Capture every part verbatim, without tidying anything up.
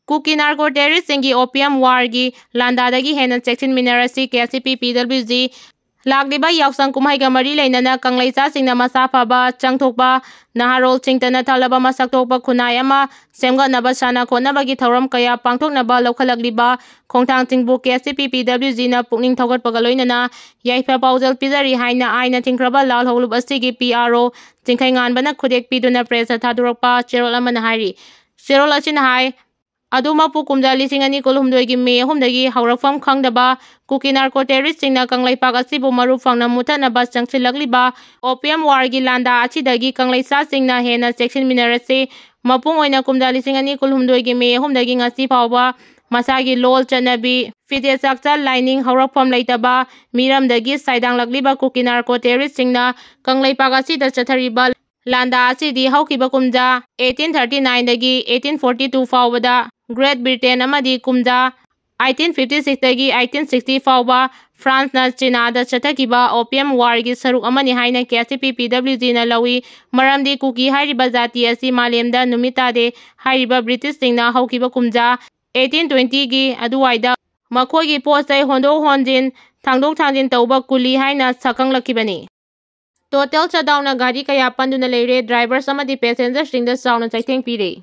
ꯀꯨꯀꯤ narco ꯇꯦꯔꯤꯁꯁꯤꯡꯒꯤ opium ꯋꯥꯔꯒꯤ ꯂꯥꯟꯗꯥꯗꯒꯤ ꯍꯦꯟꯅ ꯆꯦꯛꯁꯤꯟꯃꯤꯟꯅꯔꯁꯤ꯫ ꯀꯦ S C ꯄꯤ ꯄꯤ W G. ꯂꯥꯛꯂꯤꯕ ꯌꯥꯎꯁꯪ ꯀꯨꯝꯍꯩꯒ ꯃꯔꯤ ꯂꯩꯅꯅ ꯀꯪꯂꯩꯆꯥꯁꯤꯡꯅ ꯃꯁꯥ ꯐꯕ, ꯆꯪꯊꯣꯛꯄ, ꯅꯍꯥꯔꯣꯜꯁꯤꯡꯇ ꯅꯊꯜꯂꯕ ꯃꯁꯛ ꯊꯣꯛꯄ ꯈꯨꯟꯅꯥꯏ ꯑꯃ ꯁꯦꯝꯒꯠꯅꯕ ꯁꯥꯟꯅ ꯈꯣꯠꯅꯕꯒꯤ ꯊꯧꯔꯝ ꯀꯌꯥ ꯄꯥꯡꯊꯣꯛꯅꯕ ꯂꯧꯈꯠꯂꯛꯂꯤꯕ ꯈꯣꯡꯊꯥꯡꯁꯤꯡꯕꯨ ꯀꯦ ꯑꯦꯁ ꯁꯤ ꯄꯤ ꯄꯤ ꯗꯕ꯭ꯂꯤꯎ ꯖꯤꯅ ꯄꯨꯛꯅꯤꯡ ꯊꯧꯒꯠꯄꯒ ꯂꯣꯏꯅꯅ ꯌꯥꯏꯐ ꯄꯥꯎꯖꯦꯜ ꯄꯤꯖꯔꯤ ꯍꯥꯏꯅ ꯑꯥꯏꯟꯅ ꯊꯤꯡꯈ꯭ꯔꯕ ꯂꯥꯜꯍꯧꯂꯨꯞ ꯑꯁꯤꯒꯤ ꯄꯤ ꯑꯥꯔ ꯑꯣ ꯆꯤꯡꯈꯩꯉꯥꯟꯕꯅ ꯈꯨꯗꯦꯛ ꯄꯤꯗꯨꯅ ꯄ꯭ꯔꯦꯁꯇ ꯊꯥꯗꯣꯔꯛꯄ ꯆꯦꯔꯣꯜ ꯑꯃꯅ ꯍꯥꯏꯔꯤ꯫ ꯆꯦꯔꯣꯜ ꯑꯁꯤꯅ ꯍꯥꯏ, ꯑꯗꯨꯃꯛꯄꯨ ꯀꯨꯝꯖꯥ ꯂꯤꯁꯤꯡ ꯑꯅꯤ ꯀꯨꯟꯍꯨꯝꯗꯣꯏꯒꯤ ꯃꯦ ꯑꯍꯨꯝꯗꯒꯤ ꯍꯧꯔꯛꯐꯝ ꯈꯪꯗꯕ ꯀꯨꯀꯤ ꯅꯥꯔꯀꯣ ꯇꯦꯔꯤꯁꯁꯤꯡꯅ ꯀꯪꯂꯩꯄꯥꯛ ꯑꯁꯤꯕꯨ ꯃꯔꯨ ꯐꯪꯅ ꯃꯨꯊꯠꯅꯕ ꯆꯪꯁꯤꯜꯂꯛꯂꯤꯕ ꯑꯣꯄꯤꯌꯝ ꯋꯥꯔꯒꯤ ꯂꯥꯟꯗꯥ ꯑꯁꯤꯗꯒꯤ ꯀꯪꯂꯩꯆꯥꯁꯤꯡꯅ ꯍꯦꯟꯅ ꯆꯦꯛꯁꯤꯟꯃꯤꯟꯅꯔꯁꯤ꯫ ꯃꯄꯨꯡ ꯑꯣꯏꯅ ꯀꯨꯝꯖꯥ ꯂꯤꯁꯤꯡ ꯑꯅꯤ ꯀꯨꯟꯍꯨꯝꯗꯣꯏꯒꯤ ꯃꯦ ꯑꯍꯨꯝꯗꯒꯤ ꯉꯁꯤ ꯐꯥꯎꯕ ꯃꯁꯥꯒꯤ ꯂꯣꯜ, ꯆꯠꯅꯕꯤ, ꯐꯤꯖꯦꯠ ꯆꯥꯛꯆꯥ, ꯂꯥꯏꯅꯤꯡ, ꯍꯧꯔꯛꯐꯝ ꯂꯩꯇꯕ ꯃꯤꯔꯝꯗꯒꯤ ꯁꯥꯏꯗꯥꯡꯂꯛꯂꯤꯕ ꯀꯨꯀꯤ ꯅꯥꯔꯀꯣ ꯇꯦꯔꯤꯁꯁꯤꯡꯅ ꯀꯪꯂꯩꯄꯥꯛ ꯑꯁꯤꯗ ꯆꯠꯊꯔꯤꯕ ꯂꯥꯟꯗꯥ ꯑꯁꯤꯗꯤ ꯍꯧꯈꯤꯕ ꯀꯨꯝꯖꯥ eighteen thirty nineꯗꯒꯤ eighteen forty two ꯐꯥꯎꯕꯗ ꯒ꯭ꯔꯦꯠ ꯕ꯭ꯔꯤꯇꯦꯟ ꯑꯃꯗꯤ ꯀꯨꯝꯖꯥ eighteen fifty sixꯇꯒꯤ eighteen sixty ꯐꯥꯎꯕ ꯐ꯭ꯔꯥꯟꯁꯅ ꯆꯤꯅꯥꯗ ꯆꯠꯊꯈꯤꯕ ꯑꯣꯄꯤꯌꯝ ꯋꯥꯔꯒꯤ ꯁꯔꯨꯛ ꯑꯃꯅꯤ ꯍꯥꯏꯅ ꯀꯦ ꯑꯦꯁ ꯁꯤ ꯄꯤ ꯄꯤ ꯗꯕ꯭ꯂꯤꯎ ꯖꯤꯅ ꯂꯧꯏ꯫ ꯃꯔꯝꯗꯤ ꯀꯨꯀꯤ ꯍꯥꯏꯔꯤꯕ ꯖꯥꯇꯤ ꯑꯁꯤ ꯃꯥꯂꯦꯝꯗ ꯅꯨꯃꯤꯠ ꯇꯥꯗꯦ ꯍꯥꯏꯔꯤꯕ ꯕ꯭ꯔꯤꯇꯤꯁꯁꯤꯡꯅ ꯍꯧꯈꯤꯕ ꯀꯨꯝꯖꯥ eighteen twentyꯒꯤ ꯑꯗꯨꯋꯥꯏꯗ ꯃꯈꯣꯏꯒꯤ ꯄꯣꯠ ꯆꯩ ꯍꯣꯟꯗꯣꯛ ꯍꯣꯟꯖꯤꯟ, ꯊꯥꯡꯗꯣꯛ ꯊꯥꯡꯖꯤꯟ ꯇꯧꯕ ꯀꯨꯂꯤ ꯍꯥꯏꯅ ꯁꯛꯈꯪꯂꯛꯈꯤꯕꯅꯤ꯫ ꯇꯣꯇꯦꯜ ꯁꯠꯗꯥꯎꯟꯅ ꯒꯥꯔꯤ ꯀꯌꯥ ꯄꯟꯗꯨꯅ ꯂꯩꯔꯦ꯫ ꯗ꯭ꯔꯥꯏꯚꯔꯁ ꯑꯃꯗꯤ ꯄꯦꯁꯦꯟꯖꯔꯁꯤꯡꯗ ꯆꯥꯎꯅ ꯆꯩꯊꯦꯡ ꯄꯤꯔꯦ꯫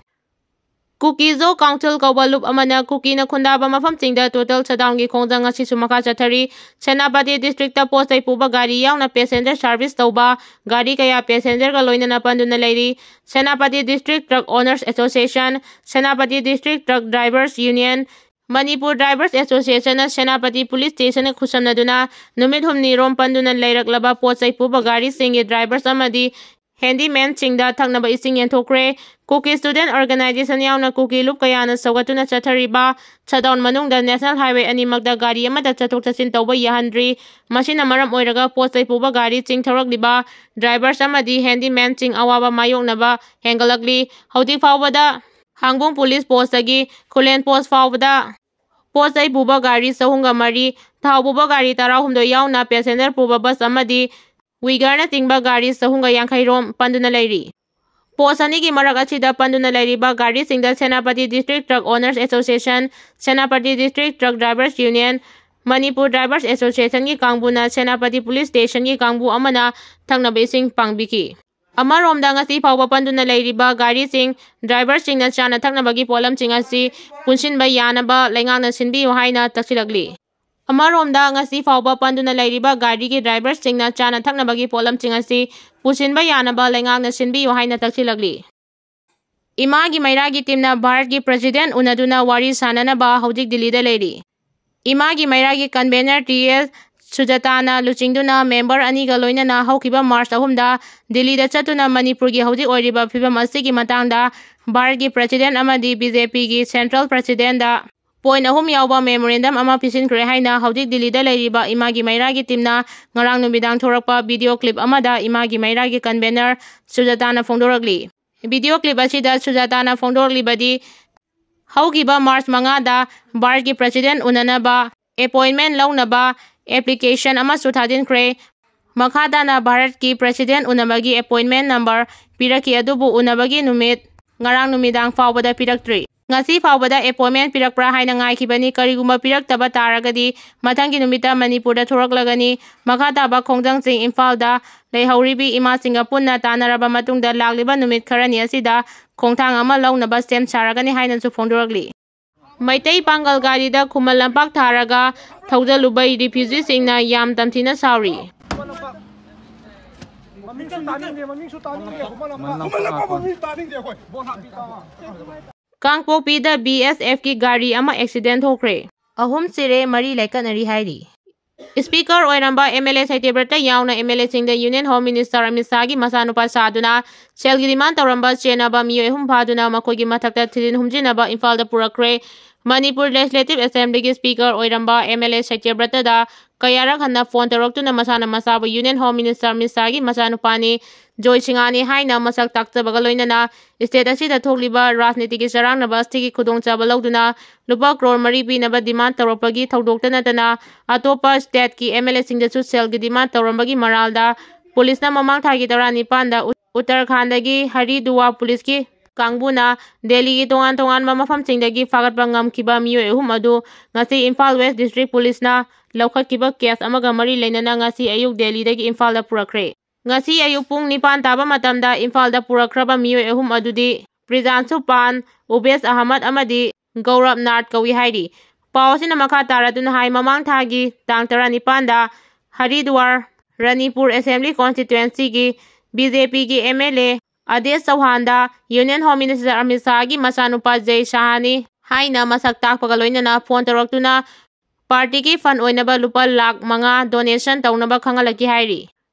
ꯀꯨꯀꯤꯖꯣ ꯀꯥꯎꯟꯁꯤꯜ ꯀꯧꯕ ꯂꯨꯞ ꯑꯃꯅ ꯀꯨꯀꯤꯅ ꯈꯨꯟꯗꯥꯕ ꯃꯐꯝꯁꯤꯡꯗ ꯇꯣꯇꯦꯜ ꯁꯠꯗꯥꯎꯟꯒꯤ ꯈꯣꯡꯖꯪ ꯉꯁꯤꯁꯨ ꯃꯈꯥ ꯆꯠꯊꯔꯤ꯫ ꯁꯦꯅꯥꯄꯇꯤ ꯗꯤꯁꯇ꯭ꯔꯤꯛꯇ ꯄꯣꯠ ꯆꯩ ꯄꯨꯕ ꯒꯥꯔꯤ ꯌꯥꯎꯅ ꯄꯦꯁꯦꯟꯖꯔ ꯁꯥꯔꯚꯤꯁ ꯇꯧꯕ ꯒꯥꯔꯤ ꯀꯌꯥ ꯄꯦꯁꯦꯟꯖꯔꯒ ꯂꯣꯏꯅꯅ ꯄꯟꯗꯨꯅ ꯂꯩꯔꯤ꯫ Senapati district truck owners association, Senapati district truck drivers union, Manipur drivers ꯑꯦꯁꯣꯁꯤꯌꯦꯁꯟꯅ ꯁꯦꯅꯥꯄꯇꯤ ꯄꯨꯂꯤꯁ ꯁ꯭ꯇꯦꯁꯟꯒ ꯈꯨꯠꯁꯝꯅꯗꯨꯅ ꯅꯨꯃꯤꯠ ꯍꯨꯝꯅꯤ ꯔꯣꯝ ꯄꯟꯗꯨꯅ ꯂꯩꯔꯛꯂꯕ ꯄꯣꯠ ꯆꯩ ꯄꯨꯕ ꯒꯥꯔꯤꯁꯤꯡꯒꯤ ꯗ꯭ꯔꯥꯏꯚꯔꯁ ꯑꯃꯗꯤ ꯍꯦꯟꯗꯤꯃꯦꯟꯁꯤꯡꯗ ꯊꯛꯅꯕ ꯏꯁꯤꯡ ꯌꯦꯟꯊꯣꯛꯈ꯭ꯔꯦ꯫ ꯀꯨꯀꯤ ꯁ꯭ꯇꯨꯗꯦꯟꯠ ꯑꯣꯔꯒꯅꯥꯏꯖꯦꯁꯟ ꯌꯥꯎꯅ ꯀꯨꯀꯤ ꯂꯨꯞ ꯀꯌꯥꯅ ꯁꯧꯒꯠꯇꯨꯅ ꯆꯠꯊꯔꯤꯕ ꯁꯠꯗꯥꯎꯟ ꯃꯅꯨꯡꯗ ꯅꯦꯁꯅꯦꯜ ꯍꯥꯏꯋꯦ ꯑꯅꯤꯃꯛꯇ ꯒꯥꯔꯤ ꯑꯃꯠꯇ ꯆꯠꯊꯣꯛ ꯆꯠꯁꯤꯟ ꯇꯧꯕ ꯌꯥꯍꯟꯗ꯭ꯔꯤ꯫ ꯃꯁꯤꯅ ꯃꯔꯝ ꯑꯣꯏꯔꯒ ꯄꯣꯠ ꯆꯩ ꯄꯨꯕ ꯒꯥꯔꯤꯁꯤꯡ ꯊꯧꯔꯛꯂꯤꯕ ꯗ꯭ꯔꯥꯏꯚꯔꯁ ꯑꯃꯗꯤ ꯍꯦꯟꯗꯤꯃꯦꯟꯁꯤꯡ ꯑꯋꯥꯕ ꯃꯥꯌꯣꯛꯅꯕ ꯍꯦꯟꯒꯠꯂꯛꯂꯤ꯫ ꯍꯧꯖꯤꯛ ꯐꯥꯎꯕꯗ ꯍꯥꯡꯕꯨꯡ ꯄꯨꯂꯤꯁ ꯄꯣꯁꯇꯒꯤ ꯈꯨꯂꯦꯟ ꯄꯣꯁ ꯐꯥꯎꯕꯗ ꯄꯣꯠ ꯆꯩ ꯄꯨꯕ ꯒꯥꯔꯤ ꯆꯍꯨꯝꯒ ꯃꯔꯤ, ꯊꯥꯎ ꯄꯨꯕ ꯒꯥꯔꯤ ꯇꯔꯥꯍꯨꯝꯗꯣꯏ ꯌꯥꯎꯅ ꯄꯦꯁꯦꯟꯖꯔ ꯄꯨꯕ ꯕꯁ ꯑꯃꯗꯤ ꯋꯤꯒꯔꯅꯆꯤꯡꯕ ꯒꯥꯔꯤ ꯆꯍꯨꯝꯒ ꯌꯥꯡꯈꯩ ꯔꯣꯝ ꯄꯟꯗꯨꯅ ꯂꯩꯔꯤ꯫ ꯄꯣꯁ ꯑꯅꯤꯒꯤ ꯃꯔꯛ ꯑꯁꯤꯗ ꯄꯟꯗꯨꯅ ꯂꯩꯔꯤꯕ ꯒꯥꯔꯤꯁꯤꯡꯗ Senapati District Truck Owners Association, Senapati District Truck Drivers Union, Manipur Drivers Associationꯒꯤ ꯀꯥꯡꯕꯨꯅ ꯁꯦꯅꯥꯄꯇꯤ Police Stationꯒꯤ ꯀꯥꯡꯕꯨ ꯑꯃꯅ ꯊꯛꯅꯕ ꯏꯁꯤꯡ ꯄꯥꯡꯕꯤꯈꯤ꯫ ꯑꯃꯔꯣꯝꯗ, ꯉꯁꯤ ꯐꯥꯎꯕ ꯄꯟꯗꯨꯅ ꯂꯩꯔꯤꯕ ꯒꯥꯔꯤꯁꯤꯡ, driverꯁꯤꯡꯅ ꯆꯥꯅ ꯊꯛꯅꯕꯒꯤ ꯄꯣꯠꯂꯝꯁꯤꯡ ꯑꯁꯤ ꯄꯨꯟꯁꯤꯟꯕ ꯌꯥꯅꯕ ꯂꯩꯉꯥꯛꯅ ꯁꯤꯟꯕꯤꯌꯨ ꯍꯥꯏꯅ ꯇꯛꯁꯤꯜꯂꯛꯂꯤ꯫ ꯑꯃꯔꯣꯝꯗ, ꯉꯁꯤ ꯐꯥꯎꯕ ꯄꯟꯗꯨꯅ ꯂꯩꯔꯤꯕ ꯒꯥꯔꯤꯒꯤ driverꯁꯤꯡꯅ ꯆꯥꯅ ꯊꯛꯅꯕꯒꯤ ꯄꯣꯠꯂꯝꯁꯤꯡ ꯑꯁꯤ ꯄꯨꯁꯤꯟꯕ ꯌꯥꯅꯕ ꯂꯩꯉꯥꯛꯅ ꯁꯤꯟꯕꯤꯌꯨ ꯍꯥꯏꯅ ꯇꯛꯁꯤꯜꯂꯛꯂꯤ꯫ ꯏꯃꯥꯒꯤ ꯃꯩꯔꯥꯒꯤ teamꯅ ꯚꯥꯔꯠꯀꯤ President ꯎꯅꯗꯨꯅ ꯋꯥꯔꯤ ꯁꯥꯅꯅꯕ ꯍꯧꯖꯤꯛ ꯗꯤꯜꯂꯤꯗ ꯂꯩꯔꯤ꯫ ꯏꯃꯥꯒꯤ ꯃꯩꯔꯥꯒꯤ convener ꯇꯤ ꯑꯦꯁ ꯁꯨꯖꯥꯇꯥꯅ ꯂꯨꯆꯤꯡꯗꯨꯅ member ꯑꯅꯤꯒ ꯂꯣꯏꯅꯅ ꯍꯧꯈꯤꯕ March ꯑꯍꯨꯝꯗ ꯗꯤꯜꯂꯤꯗ ꯆꯠꯇꯨꯅ ꯃꯅꯤꯄꯨꯔꯒꯤ ꯍꯧꯖꯤꯛ ꯑꯣꯏꯔꯤꯕ ꯐꯤꯕꯝ ꯑꯁꯤꯒꯤ ꯃꯇꯥꯡꯗ ꯚꯥꯔꯠꯀꯤ President ꯑꯃꯗꯤ ꯕꯤ ꯖꯦ ꯄꯤꯒꯤ Central Presidentꯗ point ꯑꯍꯨꯝ ꯌꯥꯎꯕ memorandum ꯑꯃ ꯄꯤꯁꯤꯟꯈ꯭ꯔꯦ ꯍꯥꯏꯅ ꯍꯧꯖꯤꯛ ꯗꯤꯜꯂꯤꯗ ꯂꯩꯔꯤꯕ ꯏꯃꯥꯒꯤ ꯃꯩꯔꯥꯒꯤ teamꯅ ꯉꯔꯥꯡ ꯅꯨꯃꯤꯗꯥꯡ ꯊꯣꯔꯛꯄ video clip ꯑꯃꯗ ꯏꯃꯥꯒꯤ ꯃꯩꯔꯥꯒꯤ convener ꯁꯨꯖꯥꯇꯥꯅ ꯐꯣꯡꯗꯣꯔꯛꯂꯤ꯫ Video clip ꯑꯁꯤꯗ ꯁꯨꯖꯥꯇꯥꯅ ꯐꯣꯡꯗꯣꯔꯛꯂꯤꯕꯗꯤ, ꯍꯧꯈꯤꯕ March ꯃꯉꯥꯗ ꯚꯥꯔꯠꯀꯤ President ꯎꯅꯅꯕ appointment ꯂꯧꯅꯕ application ꯑꯃꯁꯨ ꯊꯥꯖꯤꯟꯈ꯭ꯔꯦ꯫ ꯃꯈꯥ ꯇꯥꯅ ꯚꯥꯔꯠꯀꯤ President ꯎꯅꯕꯒꯤ appointment number ꯄꯤꯔꯛꯈꯤ, ꯑꯗꯨꯕꯨ ꯎꯅꯕꯒꯤ ꯅꯨꯃꯤꯠ ꯉꯔꯥꯡ ꯅꯨꯃꯤꯗꯥꯡ ꯐꯥꯎꯕꯗ ꯄꯤꯔꯛꯇ꯭ꯔꯤ꯫ ꯉꯁꯤ ꯐꯥꯎꯕꯗ appointment ꯄꯤꯔꯛꯄ꯭ꯔꯥ ꯍꯥꯏꯅ ꯉꯥꯏꯈꯤꯕꯅꯤ꯫ ꯀꯔꯤꯒꯨꯝꯕ ꯄꯤꯔꯛꯇꯕ ꯇꯥꯔꯒꯗꯤ ꯃꯊꯪꯒꯤ ꯅꯨꯃꯤꯠꯇ ꯃꯅꯤꯄꯨꯔꯗ ꯊꯣꯔꯛꯂꯒꯅꯤ꯫ ꯃꯈꯥ ꯇꯥꯕ ꯈꯣꯡꯖꯪꯁꯤꯡ ꯏꯝꯐꯥꯜꯗ ꯂꯩꯍꯧꯔꯤꯕꯤ ꯏꯃꯥꯁꯤꯡꯒ ꯄꯨꯟꯅ ꯇꯥꯟꯅꯔꯕ ꯃꯇꯨꯡꯗ ꯂꯥꯛꯂꯤꯕ ꯅꯨꯃꯤꯠ ꯈꯔꯅꯤ ꯑꯁꯤꯗ ꯈꯣꯡꯊꯥꯡ ꯑꯃ ꯂꯧꯅꯕ ꯁꯦꯝ ꯁꯥꯔꯒꯅꯤ ꯍꯥꯏꯅꯁꯨ ꯐꯣꯡꯗꯣꯔꯛꯂꯤ꯫ ꯃꯩꯇꯩ ꯄꯥꯡꯒꯜ ꯒꯥꯔꯤꯗ ꯈꯨꯃꯟ ꯂꯝꯄꯥꯛ ꯊꯥꯔꯒ ꯊꯧꯖꯜꯂꯨꯕꯩ refugeeꯁꯤꯡꯅ ꯌꯥꯝ ꯇꯝꯊꯤꯅ ꯁꯥꯎꯔꯤ꯫ ꯃꯃꯤꯡꯁꯨ ꯇꯥꯅꯤꯡꯗꯦ, ꯃꯃꯤꯡꯁꯨ ꯇꯥꯅꯤꯡꯗꯦ꯫ ꯈꯨꯃꯟ ꯂꯝꯄꯥꯛ, ꯈꯨꯃꯟ ꯂꯝꯄꯥꯛ ꯃꯃꯤꯡ ꯇꯥꯅꯤꯡꯗꯦ ꯑꯩꯈꯣꯏ꯫ ꯀꯥꯡꯄꯣꯛꯄꯤꯗ ꯕꯤ ꯑꯦꯁ ꯑꯦꯐꯀꯤ ꯒꯥꯔꯤ ꯑꯃ accident ꯊꯣꯛꯈ꯭ꯔꯦ꯫ ꯑꯍꯨꯝ ꯁꯤꯔꯦ, ꯃꯔꯤ ꯂꯥꯏꯀꯠꯅꯔꯤ ꯍꯥꯏꯔꯤ꯫ Speaker ꯑꯣꯏꯔꯝꯕ ꯑꯦꯝ ꯑꯦꯜ ꯑꯦ ꯁꯩꯇꯦꯕ꯭ꯔꯠꯇ ꯌꯥꯎꯅ ꯑꯦꯝ ꯑꯦꯜ ꯑꯦꯁꯤꯡꯗ Union Home Minister ꯑꯃꯤꯠ ꯁꯥꯍꯒꯤ ꯃꯆꯥꯅꯨꯄꯥ ꯁꯥꯗꯨꯅ ꯁꯦꯜꯒꯤ demand ꯇꯧꯔꯝꯕ ꯆꯦꯟꯅꯕ ꯃꯤꯑꯣꯏ ꯑꯍꯨꯝ ꯐꯥꯗꯨꯅ ꯃꯈꯣꯏꯒꯤ ꯃꯊꯛꯇ ꯊꯤꯖꯤꯟ ꯍꯨꯝꯖꯤꯟꯅꯕ ꯏꯝꯐꯥꯜꯗ ꯄꯨꯔꯛꯈ꯭ꯔꯦ꯫ ꯃꯅꯤꯄꯨꯔ Legislative Assemblyꯒꯤ Speaker ꯑꯣꯏꯔꯝꯕ ꯑꯦꯝ ꯑꯦꯜ ꯑꯦ ꯁꯩꯇꯦꯕ꯭ꯔꯠꯇꯗ ꯀꯌꯥꯔꯛ ꯍꯟꯅ phone ꯇꯧꯔꯛꯇꯨꯅ ꯃꯁꯥꯅ ꯃꯁꯥꯕꯨ Union Home Minister ꯑꯃꯤꯠ ꯁꯥꯍꯒꯤ ꯃꯆꯥꯅꯨꯄꯥꯅꯤ, ꯖꯣꯏ ꯁꯤꯡꯍꯅꯤ ꯍꯥꯏꯅ ꯃꯁꯛ ꯇꯥꯛꯆꯕꯒ ꯂꯣꯏꯅꯅ state ꯑꯁꯤꯗ ꯊꯣꯛꯂꯤꯕ ꯔꯥꯖꯅꯤꯇꯤꯒꯤ ꯆꯔꯥꯡꯅꯕ ꯑꯁꯤꯒꯤ ꯈꯨꯗꯣꯡꯆꯥꯕ ꯂꯧꯗꯨꯅ ꯂꯨꯄꯥ ꯀ꯭ꯔꯣꯔ ꯃꯔꯤ ꯄꯤꯅꯕ demand ꯇꯧꯔꯛꯄꯒꯤ ꯊꯧꯗꯣꯛꯇ ꯅꯠꯇꯅ ꯑꯇꯣꯞꯄ stateꯀꯤ ꯑꯦꯝ ꯑꯦꯜ ꯑꯦꯁꯤꯡꯗꯁꯨ ꯁꯦꯜꯒꯤ demand ꯇꯧꯔꯝꯕꯒꯤ ꯃꯔꯥꯜꯗ ꯄꯨꯂꯤꯁꯅ ꯃꯃꯥꯡ ꯊꯥꯒꯤ ꯇꯔꯥꯅꯤꯄꯥꯟꯗ ꯎꯠꯇꯔꯈꯥꯟꯗꯒꯤ ꯍꯔꯤꯗꯨꯋꯥꯔ ꯄꯨꯂꯤꯁꯀꯤ ꯀꯥꯡꯕꯨꯅ ꯗꯦꯜꯂꯤꯒꯤ ꯇꯣꯉꯥꯟ ꯇꯣꯉꯥꯟꯕ ꯃꯐꯝꯁꯤꯡꯗꯒꯤ ꯐꯥꯒꯠꯄ ꯉꯝꯈꯤꯕ ꯃꯤꯑꯣꯏ ꯑꯍꯨꯝ ꯑꯗꯨ ꯉꯁꯤ ꯏꯝꯐꯥꯜ ꯋꯦꯁ ꯗꯤꯁꯇ꯭ꯔꯤꯛ ꯄꯨꯂꯤꯁꯅ ꯂꯧꯈꯠꯈꯤꯕ ꯀꯦꯁ ꯑꯃꯒ ꯃꯔꯤ ꯂꯩꯅꯅ ꯉꯁꯤ ꯑꯌꯨꯛ ꯗꯦꯜꯂꯤꯗꯒꯤ ꯏꯝꯐꯥꯜꯗ ꯄꯨꯔꯛꯈ꯭ꯔꯦ꯫ ꯉꯁꯤ ꯑꯌꯨꯛ ꯄꯨꯡ ꯅꯤꯄꯥꯟ ꯇꯥꯕ ꯃꯇꯝꯗ ꯏꯝꯐꯥꯜꯗ ꯄꯨꯔꯛꯈ꯭ꯔꯕ ꯃꯤꯑꯣꯏ ꯑꯍꯨꯝ ꯑꯗꯨꯗꯤ ꯄ꯭ꯔꯤꯖꯥꯟꯁꯨ ꯄꯥꯟ, ꯎꯕꯦꯁ ꯑꯍꯃꯗ ꯑꯃꯗꯤ ꯒꯧꯔꯕ ꯅꯥꯊ ꯀꯧꯏ ꯍꯥꯏꯔꯤ꯫ ꯄꯥꯎ ꯑꯁꯤꯅ ꯃꯈꯥ ꯇꯥꯔꯗꯨꯅ ꯍꯥꯏ, ꯃꯃꯥꯡ ꯊꯥꯒꯤ ꯇꯥꯡ ꯇꯔꯥꯅꯤꯄꯥꯟꯗ ꯍꯔꯤꯗꯨꯋꯥꯔ ꯔꯅꯤꯄꯨꯔ ꯑꯦꯁꯦꯝꯕ꯭ꯂꯤ ꯀꯣꯟꯁꯇꯤꯇ꯭ꯋꯦꯟꯁꯤꯒꯤ ꯕꯤ ꯖꯦ ꯄꯤꯒꯤ ꯑꯦꯝ ꯑꯦꯜ ꯑꯦ ꯑꯗꯦꯁ ꯆꯧꯍꯥꯟꯗ ꯌꯨꯅꯤꯌꯟ ꯍꯣꯝ ꯃꯤꯅꯤꯁꯇꯔ ꯑꯃꯤꯠ ꯁꯥꯍꯒꯤ ꯃꯆꯥꯅꯨꯄꯥ ꯖꯩ ꯁꯥꯍꯅꯤ ꯍꯥꯏꯅ ꯃꯁꯛ ꯇꯥꯛꯄꯒ ꯂꯣꯏꯅꯅ ꯐꯣꯟ ꯇꯧꯔꯛꯇꯨꯅ ꯄꯥꯔꯇꯤꯒꯤ ꯐꯟ ꯑꯣꯏꯅꯕ ꯂꯨꯄꯥ ꯂꯥꯈ ꯃꯉꯥ ꯗꯣꯅꯦꯁꯟ ꯇꯧꯅꯕ ꯈꯪꯍꯜꯂꯛꯈꯤ ꯍꯥꯏꯔꯤ꯫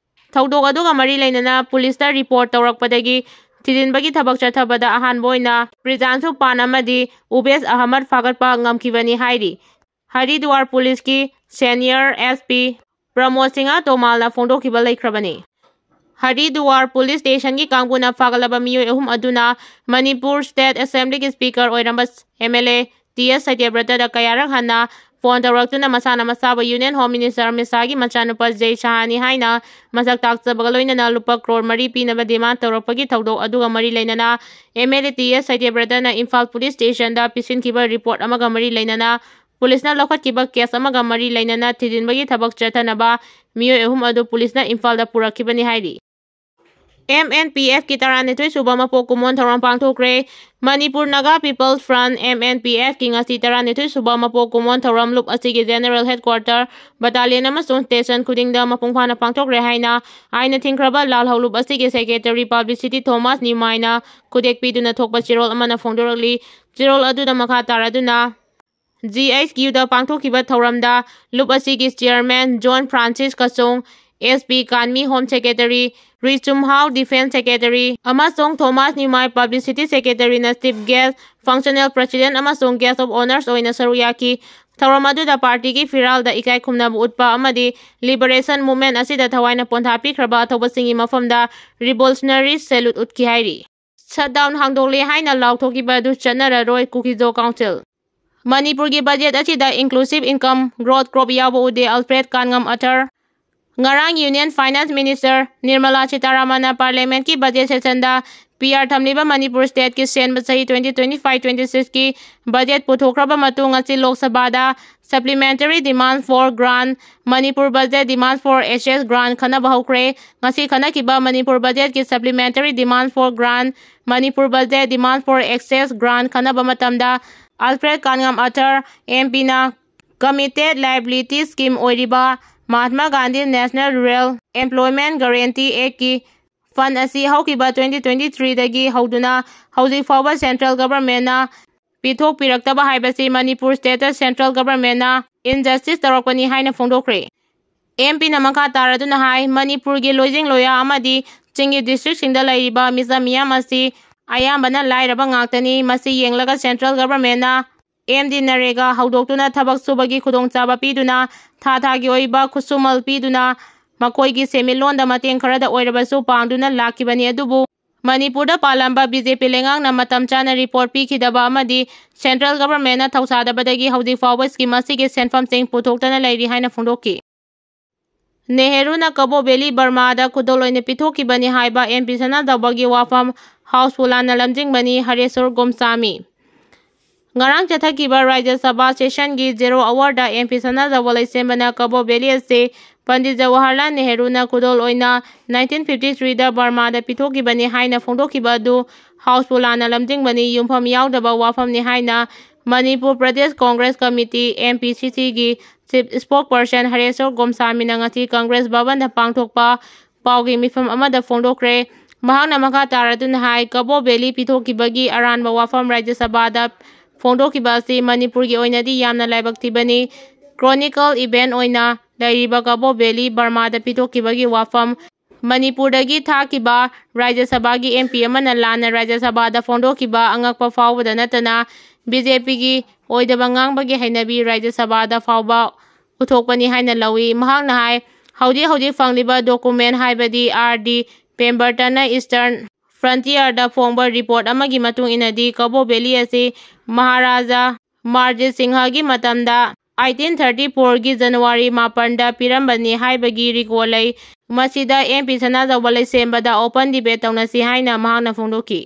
ꯊꯧꯗꯣꯛ ꯑꯗꯨꯒ ꯃꯔꯤ ꯂꯩꯅꯅ ꯄꯨꯂꯤꯁꯇ ꯔꯤꯄꯣꯔꯠ ꯇꯧꯔꯛꯄꯗꯒꯤ ꯊꯤꯖꯤꯟꯕꯒꯤ ꯊꯕꯛ ꯆꯠꯊꯕꯗ ꯑꯍꯥꯟꯕ ꯑꯣꯏꯅ ꯄ꯭ꯔꯤꯖꯥꯟꯁꯨ ꯄꯥꯟ ꯑꯃꯗꯤ ꯎꯕꯦꯁ ꯑꯍꯃꯗ ꯐꯥꯒꯠꯄ ꯉꯝꯈꯤꯕꯅꯤ ꯍꯥꯏꯔꯤ꯫ ꯍꯔꯤꯗꯨꯋꯥꯔ ꯄꯨꯂꯤꯁꯀꯤ senior S P Pramod Singh ꯇꯣꯃꯥꯜꯅ ꯐꯣꯡꯗꯣꯛꯈꯤꯕ ꯂꯩꯈ꯭ꯔꯕꯅꯤ꯫ ꯍꯔꯤꯗꯨꯋꯥꯔ ꯄꯨꯂꯤꯁ ꯁ꯭ꯇꯦꯁꯟꯒꯤ ꯀꯥꯡꯕꯨꯅ ꯐꯥꯒꯠꯂꯕ ꯃꯤꯑꯣꯏ ꯑꯍꯨꯝ ꯑꯗꯨꯅ ꯃꯅꯤꯄꯨꯔ ꯁ꯭ꯇꯦꯠ ꯑꯦꯁꯦꯝꯕ꯭ꯂꯤꯒꯤ ꯁ꯭ꯄꯤꯀꯔ ꯑꯣꯏꯔꯝꯕ M L A T S ꯁꯇ꯭ꯌꯕ꯭ꯔꯇꯗ ꯀꯌꯥꯔꯛ ꯍꯟꯅ ꯐꯣꯟ ꯇꯧꯔꯛꯇꯨꯅ ꯃꯁꯥꯅ ꯃꯁꯥꯕꯨ ꯌꯨꯅꯤꯌꯟ ꯍꯣꯝ ꯃꯤꯅꯤꯁꯇꯔ ꯑꯃꯤꯠ ꯁꯥꯍꯒꯤ ꯃꯆꯥꯅꯨꯄꯥ ꯖꯩ ꯁꯥꯍꯅꯤ ꯍꯥꯏꯅ ꯃꯁꯛ ꯇꯥꯛꯆꯕꯒ ꯂꯣꯏꯅꯅ ꯂꯨꯄꯥ ꯀ꯭ꯔꯣꯔ ꯃꯔꯤ ꯄꯤꯅꯕ ꯗꯤꯃꯥꯟ ꯇꯧꯔꯛꯄꯒꯤ ꯊꯧꯗꯣꯛ ꯑꯗꯨꯒ ꯃꯔꯤ ꯂꯩꯅꯅ M L A T S ꯁꯇ꯭ꯌꯕ꯭ꯔꯇꯅ ꯏꯝꯐꯥꯜ ꯄꯨꯂꯤꯁ ꯁ꯭ꯇꯦꯁꯟꯗ ꯄꯤꯁꯤꯟꯈꯤꯕ ꯔꯤꯄꯣꯔꯠ ꯑꯃꯒ ꯃꯔꯤ ꯂꯩꯅꯅ ꯄꯨꯂꯤꯁꯅ ꯂꯧꯈꯠꯈꯤꯕ ꯀꯦꯁ ꯑꯃꯒ ꯃꯔꯤ ꯂꯩꯅꯅ ꯊꯤꯖꯤꯟꯕꯒꯤ ꯊꯕꯛ ꯆꯠꯊꯅꯕ ꯃꯤꯑꯣꯏ ꯑꯍꯨꯝ ꯑꯗꯨ ꯄꯨꯂꯤꯁꯅ ꯏꯝꯐꯥꯜꯗ ꯄꯨꯔꯛꯈꯤꯕꯅꯤ ꯍꯥꯏꯔꯤ꯫ ꯑꯦꯝ ꯑꯦꯟ ꯄꯤ ꯑꯦꯐꯀꯤ ꯇꯔꯥꯅꯤꯊꯣꯏ ꯁꯨꯕ ꯃꯄꯣꯛ ꯀꯨꯝꯑꯣꯟ ꯊꯧꯔꯝ ꯄꯥꯡꯊꯣꯛꯈ꯭ꯔꯦ꯫ Manipur Naga peoples front, M N P ꯑꯦꯐꯀꯤ ꯉꯁꯤ ꯇꯔꯥꯅꯤꯊꯣꯏ ꯁꯨꯕ ꯃꯄꯣꯛ ꯀꯨꯝꯑꯣꯟ ꯊꯧꯔꯝ ꯂꯨꯞ ꯑꯁꯤꯒꯤ ꯖꯦꯅꯔꯦꯜ ꯍꯦꯗꯀ꯭ꯋꯥꯔꯇꯔ, ꯕꯇꯥꯂꯤꯌꯟ ꯑꯃꯁꯨꯡ ꯁ꯭ꯇꯦꯁꯟ ꯈꯨꯗꯤꯡꯗ ꯃꯄꯨꯡ ꯐꯥꯅ ꯄꯥꯡꯊꯣꯛꯈ꯭ꯔꯦ ꯍꯥꯏꯅ ꯑꯥꯏꯟꯅ ꯊꯤꯡꯈ꯭ꯔꯕ ꯂꯥꯜꯍꯧ ꯂꯨꯞ ꯑꯁꯤꯒꯤ ꯁꯦꯀ꯭ꯔꯦꯇꯔꯤ ꯄꯕ꯭ꯂꯤꯁꯤꯇꯤ ꯊꯣꯃꯥꯁ ꯅꯤꯃꯥꯏꯅ ꯈꯨꯗꯦꯛ ꯄꯤꯗꯨꯅ ꯊꯣꯛꯄ ꯆꯦꯔꯣꯜ ꯑꯃꯅ ꯐꯣꯡꯗꯣꯔꯛꯂꯤ꯫ ꯆꯦꯔꯣꯜ ꯑꯗꯨꯗ ꯃꯈꯥ ꯇꯥꯔꯗꯨꯅ ꯖꯤ ꯑꯩꯆ ꯀ꯭ꯌꯨꯗ ꯄꯥꯡꯊꯣꯛꯈꯤꯕ ꯊꯧꯔꯝꯗ ꯂꯨꯞ ꯑꯁꯤꯒꯤ chairman John Francis Kachong, S P Kanmi home secretary, Ruichumhao defence secretary ꯑꯃꯁꯨꯡ ꯊꯣꯃꯥꯁ ꯅꯤꯃꯥꯏ ꯄꯕ꯭ꯂꯤꯁꯤꯇꯤ ꯁꯦꯀ꯭ꯔꯦꯇꯔꯤꯅ ꯆꯤꯐ ꯒꯦꯁ, ꯐꯪꯁꯅꯦꯜ ꯄ꯭ꯔꯦꯁꯤꯗꯦꯟꯠ ꯑꯃꯁꯨꯡ ꯒꯦꯁ ꯑꯣꯐ ꯑꯣꯅꯔꯁ ꯑꯣꯏꯅ ꯁꯔꯨꯛ ꯌꯥꯈꯤ꯫ ꯊꯧꯔꯝ ꯑꯗꯨꯗ ꯄꯥꯔꯇꯤꯒꯤ ꯐꯤꯔꯥꯜꯗ ꯏꯀꯥꯏ ꯈꯨꯝꯅꯕ ꯎꯠꯄ ꯑꯃꯗꯤ ꯂꯤꯕꯔꯦꯁꯟ ꯃꯨꯚꯃꯦꯟꯠ ꯑꯁꯤꯗ ꯊꯋꯥꯏꯅ ꯄꯣꯟꯊꯥ ꯄꯤꯈ꯭ꯔꯕ ꯑꯊꯧꯕꯁꯤꯡꯒꯤ ꯃꯐꯝꯗ ꯔꯤꯚꯣꯂꯨꯁꯅꯔꯤ ꯁꯦꯂꯨꯠ ꯎꯠꯈꯤ ꯍꯥꯏꯔꯤ꯫ ꯁꯠꯗꯥꯎꯟ ꯍꯥꯡꯗꯣꯛꯂꯦ ꯍꯥꯏꯅ ꯂꯥꯎꯊꯣꯛꯈꯤꯕ ꯑꯗꯨ ꯆꯠꯅꯔꯔꯣꯏ, ꯀꯨꯀꯤꯖꯣ ꯀꯥꯎꯟꯁꯤꯜ꯫ ꯃꯅꯤꯄꯨꯔꯒꯤ ꯕꯖꯦꯠ ꯑꯁꯤꯗ ꯏꯟꯀ꯭ꯂꯨꯁꯤꯚ ꯏꯟꯀꯝ ꯒ꯭ꯔꯣꯊ ꯀ꯭ꯔꯣꯞ ꯌꯥꯎꯕ ꯎꯗꯦ, ꯑꯜꯐ꯭ꯔꯦꯗ ꯀꯥꯟꯉꯝ ꯑꯊꯔ꯫ ꯉꯔꯥꯡ Union Finance Minister Nirmala Sitharamanꯅ Parliamentꯀꯤ budget sessionꯗ P R ꯊꯝꯂꯤꯕ ꯃꯅꯤꯄꯨꯔ stateꯀꯤ ꯁꯦꯝꯕ ꯆꯍꯤ twenty twenty-five twenty-sixꯀꯤ budget ꯄꯨꯊꯣꯛꯈ꯭ꯔꯕ ꯃꯇꯨꯡ ꯉꯁꯤ Lok Sabhaꯗ Supplementary Demand for Grant, Manipur Budget Demand for Excess Grant ꯈꯟꯅꯕ ꯍꯧꯈ꯭ꯔꯦ꯫ ꯉꯁꯤ ꯈꯟꯅꯈꯤꯕ Manipur budgetꯀꯤ Supplementary Demand for Grant, Manipur Budget Demand for Excess Grant ꯈꯟꯅꯕ ꯃꯇꯝꯗ Alfred Kanngam Arthur MPꯅ committed liability scheme ꯑꯣꯏꯔꯤꯕ Mahatma Gandhi National Rural Employment Guarantee Actꯀꯤ fund ꯑꯁꯤ ꯍꯧꯈꯤꯕ twenty twenty-threeꯗꯒꯤ ꯍꯧꯗꯨꯅ ꯍꯧꯖꯤꯛ ꯐꯥꯎꯕ central governmentꯅ ꯄꯤꯊꯣꯛꯄꯤꯔꯛꯇꯕ ꯍꯥꯏꯕꯁꯤ ꯃꯅꯤꯄꯨꯔ stateꯇ central governmentꯅ injustice ꯇꯧꯔꯛꯄꯅꯤ ꯍꯥꯏꯅ ꯐꯣꯡꯗꯣꯛꯈ꯭ꯔꯦ꯫ MPꯅ ꯃꯈꯥ ꯇꯥꯔꯗꯨꯅ ꯍꯥꯏ, ꯃꯅꯤꯄꯨꯔꯒꯤ ꯂꯣꯏꯖꯤꯡ ꯂꯣꯌꯥ ꯑꯃꯗꯤ ꯆꯤꯡꯒꯤ districtꯁꯤꯡꯗ ꯂꯩꯔꯤꯕ ꯃꯤꯆꯝ ꯃꯤꯌꯥꯝ ꯑꯁꯤ ꯑꯌꯥꯝꯕꯅ ꯂꯥꯏꯔꯕ ꯉꯥꯛꯇꯅꯤ꯫ ꯃꯁꯤ ꯌꯦꯡꯂꯒ central governmentꯅ MDNREGA ꯍꯧꯗꯣꯛꯇꯨꯅ ꯊꯕꯛ ꯁꯨꯕꯒꯤ ꯈꯨꯗꯣꯡꯆꯥꯕ ꯄꯤꯗꯨꯅ, ꯊꯥ ꯊꯥꯒꯤ ꯑꯣꯏꯕ ꯈꯨꯠꯁꯨꯃꯜ ꯄꯤꯗꯨꯅ, ꯃꯈꯣꯏꯒꯤ ꯁꯦꯟꯃꯤꯠꯂꯣꯟꯗ ꯃꯇꯦꯡ ꯈꯔꯗ ꯑꯣꯏꯔꯕꯁꯨ ꯄꯥꯡꯗꯨꯅ ꯂꯥꯛꯈꯤꯕꯅꯤ꯫ ꯑꯗꯨꯕꯨ ꯃꯅꯤꯄꯨꯔꯗ ꯄꯥꯜꯂꯝꯕ BJP ꯂꯩꯉꯥꯛꯅ ꯃꯇꯝ ꯆꯥꯅ report ꯄꯤꯈꯤꯗꯕ ꯑꯃꯗꯤ central governmentꯅ ꯊꯧꯁꯥꯗꯕꯗꯒꯤ ꯍꯧꯖꯤꯛ ꯐꯥꯎꯕ scheme ꯑꯁꯤꯒꯤ ꯁꯦꯟꯐꯝꯁꯤꯡ ꯄꯨꯊꯣꯛꯇꯅ ꯂꯩꯔꯤ ꯍꯥꯏꯅ ꯐꯣꯡꯗꯣꯛꯈꯤ꯫ ꯅꯦꯍꯔꯨꯅ ꯀꯕꯣ ꯚꯦꯂꯤ ꯕꯔꯃꯥꯗ ꯈꯨꯗꯣꯜ ꯑꯣꯏꯅ ꯄꯤꯊꯣꯛꯈꯤꯕꯅꯤ ꯍꯥꯏꯕ MP ꯁꯅꯥꯖꯥꯎꯕꯒꯤ ꯋꯥꯐꯝ Houseful ꯂꯥꯟꯅ ꯂꯝꯖꯤꯡꯕꯅꯤ ꯍꯔꯦꯁꯣꯔ ꯒꯣꯝꯁꯥꯃꯤ꯫ ꯉꯔꯥꯡ ꯆꯠꯊꯈꯤꯕ ꯔꯥꯖ꯭ꯌ ꯁꯚꯥ sessionꯒꯤ zero hourꯗ MP ꯁꯅꯥꯖꯥꯎꯕ ꯂꯩꯁꯦꯝꯕꯅ ꯀꯕꯣ ꯚꯦꯂꯤ ꯑꯁꯤ ꯄꯟꯗꯤꯠ ꯖꯋꯥꯍꯔꯂꯥꯜ ꯅꯦꯍꯔꯨꯅ ꯈꯨꯗꯣꯜ ꯑꯣꯏꯅ nineteen fifty-threeꯗ ꯕꯔꯃꯥꯗ ꯄꯤꯊꯣꯛꯈꯤꯕꯅꯤ ꯍꯥꯏꯅ ꯐꯣꯡꯗꯣꯛꯈꯤꯕ ꯑꯗꯨ Houseful ꯂꯥꯟꯅ ꯂꯝꯖꯤꯡꯕꯅꯤ, ꯌꯨꯝꯐꯝ ꯌꯥꯎꯗꯕ ꯋꯥꯐꯝꯅꯤ ꯍꯥꯏꯅ ꯃꯅꯤꯄꯨꯔ ꯄ꯭ꯔꯗꯦꯁ ꯀꯣꯡꯒ꯭ꯔꯦꯁ ꯀꯃꯤꯇꯤ, MPCCꯒꯤ chief spokesperson ꯍꯔꯦꯁꯣꯔ ꯒꯣꯝꯁꯥꯃꯤꯅ ꯉꯁꯤ ꯀꯪꯒ꯭ꯔꯦꯁ ꯚꯕꯟꯗ ꯄꯥꯡꯊꯣꯛꯄ ꯄꯥꯎꯒꯤ ꯃꯤꯐꯝ ꯑꯃꯗ ꯐꯣꯡꯗꯣꯛꯈ꯭ꯔꯦ꯫ ꯃꯍꯥꯛꯅ ꯃꯈꯥ ꯇꯥꯔꯗꯨꯅ ꯍꯥꯏ, ꯀꯕꯣ ꯚꯦꯂꯤ ꯄꯤꯊꯣꯛꯈꯤꯕꯒꯤ ꯑꯔꯥꯟꯕ ꯋꯥꯐꯝ ꯔꯥꯖ꯭ꯌ ꯁꯚꯥꯗ ꯐꯣꯡꯗꯣꯛꯈꯤꯕ ꯑꯁꯤ ꯃꯅꯤꯄꯨꯔꯒꯤ ꯑꯣꯏꯅꯗꯤ ꯌꯥꯝꯅ ꯂꯥꯏꯕꯛ ꯊꯤꯕꯅꯤ꯫ Chronicle event ꯑꯣꯏꯅ ꯂꯩꯔꯤꯕ ꯀꯕꯣ ꯚꯦꯂꯤ ꯕꯔꯃꯥꯗ ꯄꯤꯊꯣꯛꯈꯤꯕꯒꯤ ꯋꯥꯐꯝ ꯃꯅꯤꯄꯨꯔꯗꯒꯤ ꯊꯥꯈꯤꯕ ꯔꯥꯖ꯭ꯌ ꯁꯚꯥꯒꯤ MP ꯑꯃꯅ ꯂꯥꯟꯅ ꯔꯥꯖ꯭ꯌ ꯁꯚꯥꯗ ꯐꯣꯡꯗꯣꯛꯈꯤꯕ ꯑꯉꯛꯄ ꯐꯥꯎꯕꯗ ꯅꯠꯇꯅ BJPꯒꯤ ꯑꯣꯏꯗꯕ ꯉꯥꯡꯕꯒꯤ ꯍꯩꯅꯕꯤ ꯔꯥꯖ꯭ꯌ ꯁꯚꯥꯗ ꯐꯥꯎꯕ ꯎꯠꯊꯣꯛꯄꯅꯤ ꯍꯥꯏꯅ ꯂꯧꯏ꯫ ꯃꯍꯥꯛꯅ ꯍꯥꯏ, ꯍꯧꯖꯤꯛ ꯍꯧꯖꯤꯛ ꯐꯪꯂꯤꯕ document ꯍꯥꯏꯕꯗꯤ R D Pembertonꯅ Eastern Frontierꯗ ꯐꯣꯡꯕ report ꯑꯃꯒꯤ ꯃꯇꯨꯡ ꯏꯟꯅꯗꯤ ꯀꯕꯣ ꯚꯦꯂꯤ ꯑꯁꯤ ꯃꯍꯥꯔꯥꯖꯥ ꯃꯥꯔꯖꯤꯠ ꯁꯤꯡꯍꯒꯤ ꯃꯇꯝꯗ ꯑꯩꯠꯇꯤꯟ ꯊꯥꯔꯇꯤ ꯐꯣꯔꯒꯤ ꯖꯅꯋꯥꯔꯤ ꯃꯥꯄꯟꯗ ꯄꯤꯔꯝꯕꯅꯤ ꯍꯥꯏꯕꯒꯤ ꯔꯤꯀꯣꯜ ꯂꯩ꯫ ꯃꯁꯤꯗ ꯑꯦꯝ ꯄꯤ ꯁꯅꯥꯖꯥꯎꯕ ꯂꯩꯁꯦꯝꯕꯗ ꯑꯣꯄꯟ ꯗꯤꯕꯦꯠ ꯇꯧꯅꯁꯤ ꯍꯥꯏꯅ ꯃꯍꯥꯛꯅ ꯐꯣꯡꯗꯣꯛꯈꯤ꯫